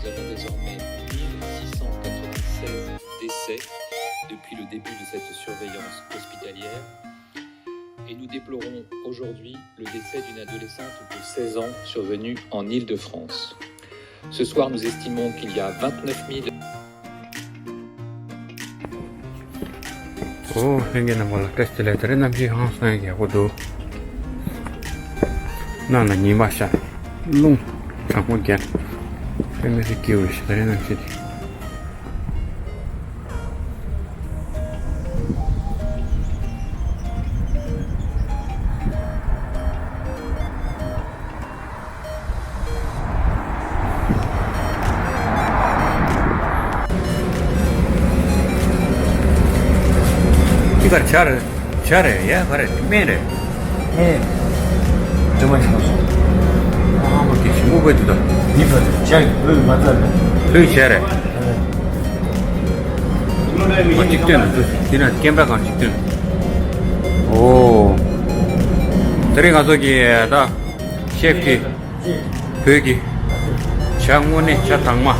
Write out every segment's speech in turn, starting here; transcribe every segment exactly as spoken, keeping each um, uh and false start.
Nous avons désormais mille six cent quatre-vingt-seize décès depuis le début de cette surveillance hospitalière et nous déplorons aujourd'hui le décès d'une adolescente de seize ans survenu en Île-de-France. Ce soir, nous estimons qu'il y a vingt-neuf mille ཨོ། ལྷན་རྒྱས་རྣམ་པ་ལ་བཀྲ་ཤིས་བདེ་ལེགས། དེ་རིང་གནམ་གཤིས་ཧང་སང་ཡག་པོ་འདུག་ནང་ལ་ཉི་མ་ཤར། རླུང་གྲང་མོ་རྒྱག་དཔེ་མི་སྲིད་སྐྱིད་པོ་རེད་ཤག་ད་རེས་གནམ་གཤིས་དེ། འདི་གར་ཇ་རེད། ཇ་རེད་ཡ། ག་རེད། སྨན་རེད། ཨེ། དྲི་མ་ཞིག་སོང་། ཨ་མ་གི་ཞིམ་པོ་བས་འདུག་ད། ཡིན་པ་ཇ་བོད་མ་རྩ་རེད། བོད་ཇ་རེད། ཨ་གཅིག་སྟོན་འདུག་དེ་ན་ཀེམ་ར་གང་གཅིག་སྟོན། ཨོ། དེ་རིང་ང་ཚོ་གི་ད་ཤེབ་ཀྱི་བོད་ཀྱི་ཇ་དངོས་གནས་ཇ་དྭངས་མ།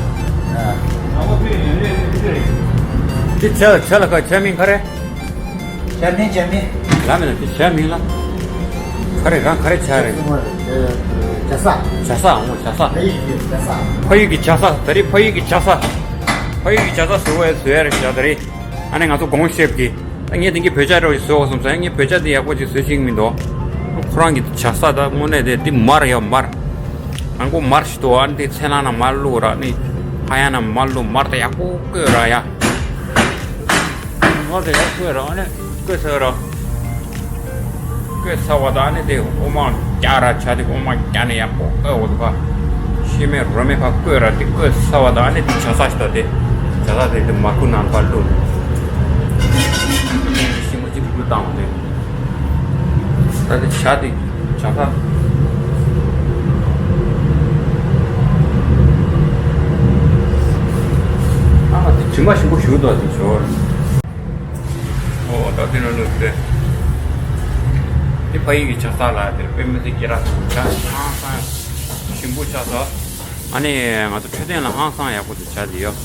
དེ་ཇ་ཇ་ལ་ཁ་ཇ་མིང་ག་རེ། ཇ་མིང་ཇ་མིང་། ལ་མིན་ལ་དེ་ཇ་མིང་ལ། ག་རེ་རང་ག་རེ་ཇ་རེད། ཇ་ས། ཇ་ས། འོ་ཇ་ས། ཕ་ཡུལ་གྱི་ཇ་ས། ད་རེས་ཕ་ཡུལ་གྱི་ཇ་ས། ཕ་ཡུལ་གྱི་ཇ་ས་བཟོ་བའི་བཟོ་ཡ་རེད་ཇ་ད་རེས། ཨ་ནི་ང་ཚོ་གོང་ཤེབ་ཀྱི། ད་ངས་དེང་གི་བོད་ཇ་འདྲ་བོ་ཞིག་བཟོ་དགོས་བསམ་སོང་། ངས་བོད་ཇ་དེ་ཡག་པོ་ཅིག་བཟོ་ཤེས་ཀྱི་མི་འདུག་ཁོ་རང་གི་ཇ་ས་ད་དངོས་གནས་དེ་འདི་མར་ཡ་མར། དང་པོ་མར་ཞིག་འདུག་ཨ་ནི་དེ་ཚལ་སླང་ནང་མར་བླུགས་ར་ནི། ཧ་ཡ་ནང་མར་བླུགས། མར་ད་ཡག་པོ་བསྐོལ་ར་ཡ། མར་ད་ཡག་པོ་བསྐོལ་ར་ཨ་ནི་བསྐོལ་ཚར་ར། བསྐོལ་ཚར་བ་ད་ཨ་ནི་དེ་འོ་མ་རྒྱག་ར་ཇ་དེ་འོ་མ་རྒྱག་ནས་ཡག་པོ་བསྐོལ་འོ་དུ་ཕ། ཤི་མེད་རོ་མེད་ཕ་བསྐོལ་ར་དེ་བསྐོལ་ཚར་བ་ད་ཨ་ནི་དེ་ཇ་ས་ཞིག་ད་དེ། ཇ་ས་དེ་དེ་མར་ཁུ་ནང་ཕར་བླུགས། ཤི་མོ་གཅིག་བླུགས་བཏང་བ་དེ། ད་དེ་ཇ་དེ་ཇ་ས། ཨ་དེ་དྲི་མ་ཞིམ་པོ་ཞིག་འདུག་དེ་ཇོ། ཨོ་ད་དེ་ནང་ལོགས་དེ། དེ་ཕ་ཡུལ་གྱི་ཇ་ས་ལ་དེ་དཔེ་མི་སྲིད་སྐྱིད་ར་ཇ་ཧང་སང་ཞིམ་པོ་ཆགས་སོང་། ཨ་ནི་ང་ཚོ་འཕྲོད་བསྟེན་ལ་ཧང་སང་ཡག་པོ་འདུག་ཇ་དེ་ཡོད།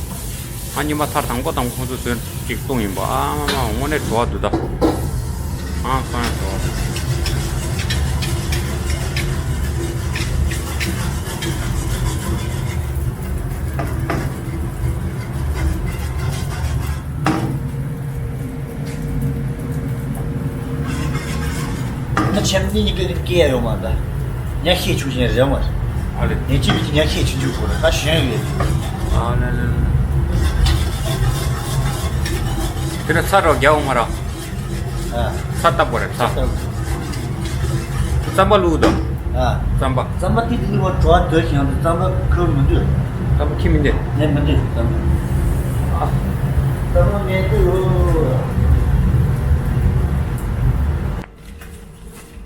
ང་ཉི་མ་ཐར་དང་པོ་དང་པོ་ཁོང་ཚོ་བཟོས་ཅིག་བཏུང་ཡིན་པ། ཨ་མ་མ་དངོས་གནས་བྲོ་བ་འདུག་ད། ཧང་སང་བྲོ་བ། ད་ཆེམ་ནི་ནི་ཀི་ནི་ཀི་ཡ་ཡོང་མ་ད། ཉ་ཤེས་ཆུ་ཞན་རེད་མ། ཨ་ལེ། ཉ་ཅི་བི་ཅི་ཉ་ཤེས་ཆུ་ཆུ་གོ་ད་ཞན་ཡོད། ཨ་ལེ་ལེ་ལེ། དེ་ན་ཚ་རོགས་རྒྱག་འོང་མ་ར། ཨ། ཚ་བཏབ་པ་རེད་ཚ། ཚ་བཏབ། རྩམ་པ་བླུགས་དང་། ཨ། རྩམ་པ། རྩམ་པ་ཏིག་ཏིག་བླུགས་པ་བྲོ་བ་འདོད་ཀྱང་རྩམ་པ་ཁོལ་མི་འདུག་རྩམ་པ་ཁྱི་མི་འདུག་ནས་མི་འདུག་རྩམ་པ། ཨ། རྩམ་པ་མེད་དུ་ཡོད།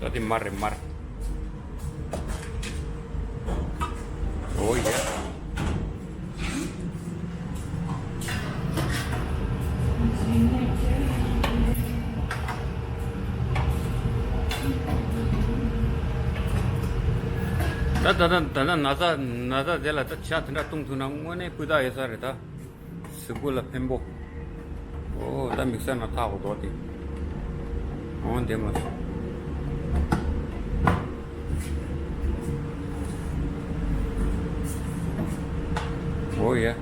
ད་དེ་མར་རེད་མར། ཨོ་ཡ། ད་ད་ད་ད་ན་ན་ཚ་ན་ཚ་དེ་ལ་ད་ཇ་དེ་འདྲ་བཏུང་ཐུབ་ན་དངོས་གནས་སྤུས་དག་ཡོད་ས་རེད་ད། གཟུགས་པོ་ལ་ཕན་པོ། ཨོ་ད་དམིགས་བསལ་ན་ཐག་རོ་རྡོ་དེ། ཨོ་འདེམས་མ་སོང་། ཨོ་ཡ།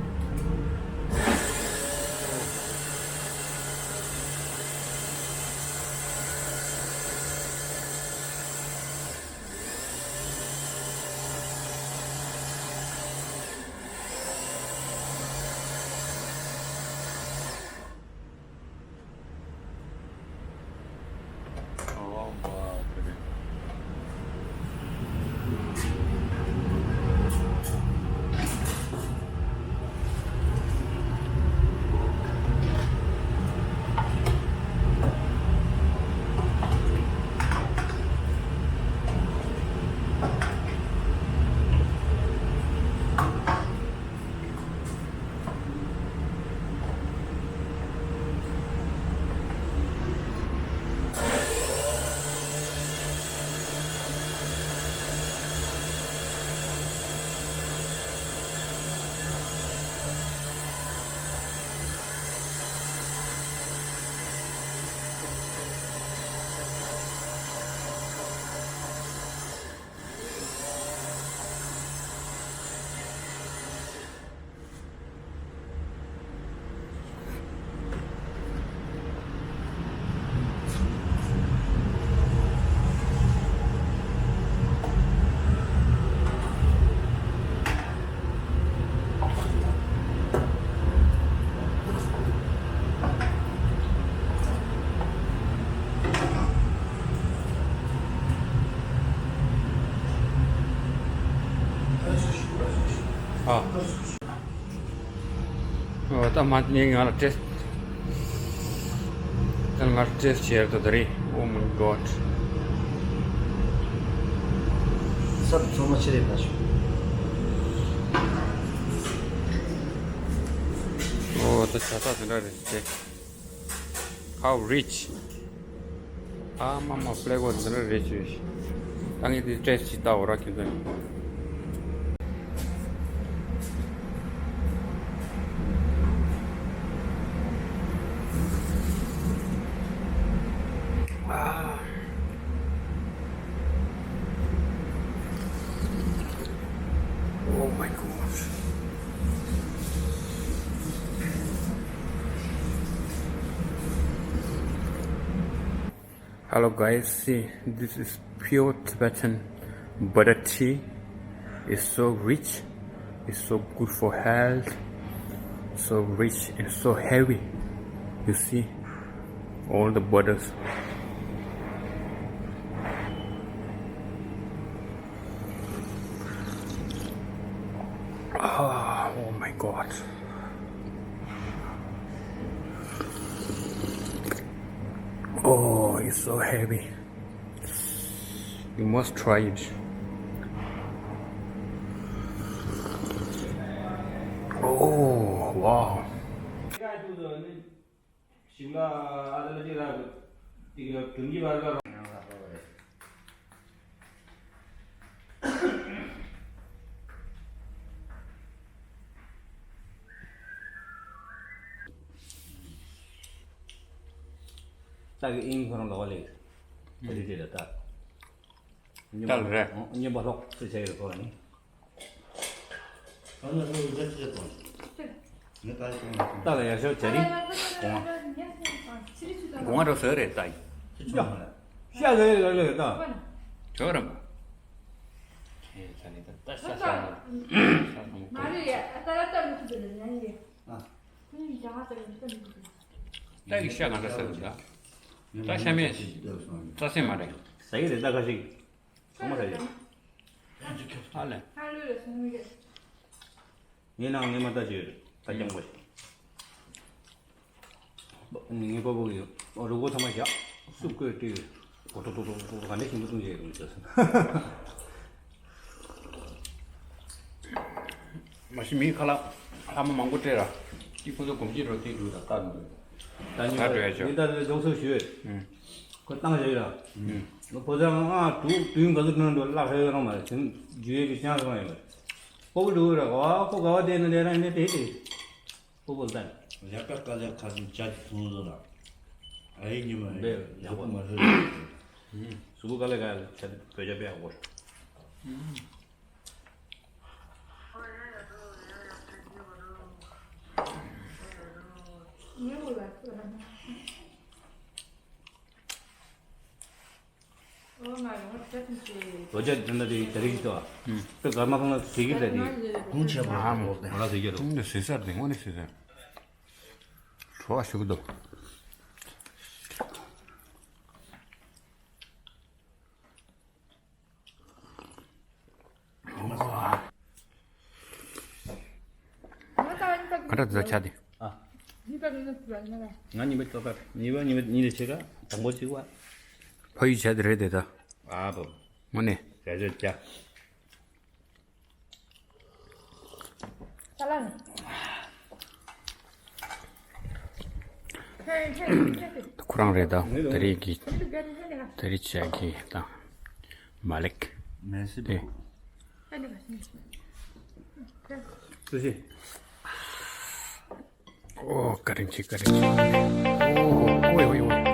ཨ། ཨོ་ད་མ་ནི་ང་ལ་ཊེསི་ཊི། ད་ང་ལ་ཊེསི་ཊི་བྱེད་ཡག་ད་རེད། Oh my God. ས་ཚང་མ་ཆེ་རེད་ད་ཞུ། ཨོ་ད་བྱ་ས་དེ་འདྲ་རེད་ཅེ། How rich. ཨ་མ་མ་ཕི་ལེ་ཝར་འདི་འདྲ་རེད་ཅེ། ད་ངས་དེ་ཊེསི་ཊི་ཅིག་ལྟ་འོ་ར་ཁྱོད་ཚོ་ནི། Oh my God. Hello guys, see, this is pure Tibetan butter tea. It's so rich, it's so good for health, so rich and so heavy. You see, all the butters. Ah, oh my God. Oh, it's so heavy. You must try it. Oh, wow. ད་གི་ཨིན་ཁོ་རང་ལོག་ལེ། ད་ལི་དེ་ལ་ད། ད་ལ་རེད། སྙན་པ་ལྷོག་སུ་བྱ་ཡོད་ཁོ་ནི། ད་ལ་ཡག་ཤོས་བྱ་རིགས། གོང་། གོང་རོ་ཟོས་རེད་ད། ཤ་ཟོས་ལ་ལ་ད། ཇོ་རམ། ཁྱེད་ད་ནི་ད་ཤ་ཟ་ནི། མ་རེད་ཡ། ད་ལ་ད་མི་ཐུབ་ལ་ཉན་ཡེ། ཁོ་ནི་ཡང་ད་ལ་ད་མི་ཐུབ། ད་གི་ཤ་གང་འདྲ་ཟ་གི་ད། ད་ཤ་མེད། རྩ་སེ་མ་རེད། ཟ་གི་རེད་ད་ག་ཞིག་ཚང་མ་ཟ་གི་རེད། ཨ་ལས། ངའི་ནང་ངས་མ་ལྟ་ཅི་ཡོད་ད་རྐྱང་པོ་ཞིག་ངའི་པ་པོ་གི་རུ་སྒོ་ཚང་མ་བཞག་སུབ་བཀོད་བཏུས། གོ་ཏོ་ཏོ་ཏོ་ཏོ་ག་འདྲ་ཞིམ་པོ་བཏུང་བྱས་ཡོད་ཟེར། མ་གཞི་མིའི་ཁ་ལག་ལྷག་མ་མང་པོ་སྤྲད་ར། ཅིག་ཁོ་ཚོ་གོམས་གཤིས་རོ་དེ་འདུག་ད་ལྟ་འདུག་ད་ཉིན་ད་འགྲོ་ཡ་ཆོག་ཉིན་ད་རེ་རྫོགས་སོ་ཞུས། ཁོ་བཏང་བྱས་ར། ཁོ་ཚོ་ང་དུས་དུས་ག་ཚོད་ཐོན་འགྲོ་བརླག་ཧེ་རང་མ་རེད། དེ་རྒྱུ་ཡས་ཀྱི་ཅང་སོང་ཡོད་པ་རེད། ཕོ་བོ་འགྲོ་ར་ག་བ་ཁོ་ག་བ་བསྡད་ན་བསྡད་ར་ཡིན་ན་དེ་དེ། ཕོ་བོ་ལྟ། ལས་ཀ་དཀའ་ལས་ཁག་ཅིག་བྱ་ཅིག་སོང་ཟེར་ལ། ཨ་ཡེ་ཉི་མ་འབད་ཡག་པོ་མ་ལྷོད། གཟུགས་པོ་དཀའ་ལས་ཁག་བྱ་བོད་ཇ་དཔེ་ཡག་པོ། རྡོ་རྗེ་འདི་འདྲ་དེ་དེ་རིགས་དོ། དཔེ་གར་མ་སོང་ན་ཟེར་གི་རེད་དེ། གོང་ཆེན་པོ་ཨ་མོ་ང་ལ་ཟེར་གྱི་འདུག་འདི་ཟེར་ས་རེད། དངོས་གནས་ཟེར་ས་རེད། བྲོ་བ་ཞུ་གི་འདུག་ག་འདྲ་འདི་ཆ་དེ། ཨ། ང་གཉིས་པ་ཏག་ཏག་གཉིས་པ་གཉིས་པ་གཉིས་ལས་ཆེ་ག་དང་པོ་གཅིག་པ། ཕ་ཡུལ་བྱ་དེ་རེད་དེ་ད། ཨ་བོ། དངོས་གནས། རེད་རེད་ཀྱ། ཁོ་རང་རེད་ད། དེ་རིང་གི་དེ་རིང་བྱ་གི་དང་མ་ལེགས། Merci beaucoup. ཨོ་བཀའ་དྲིན་ཆེ། བཀའ་དྲིན་ཆེ། ཨོ་ཨོ་ཨོ་ཨོ།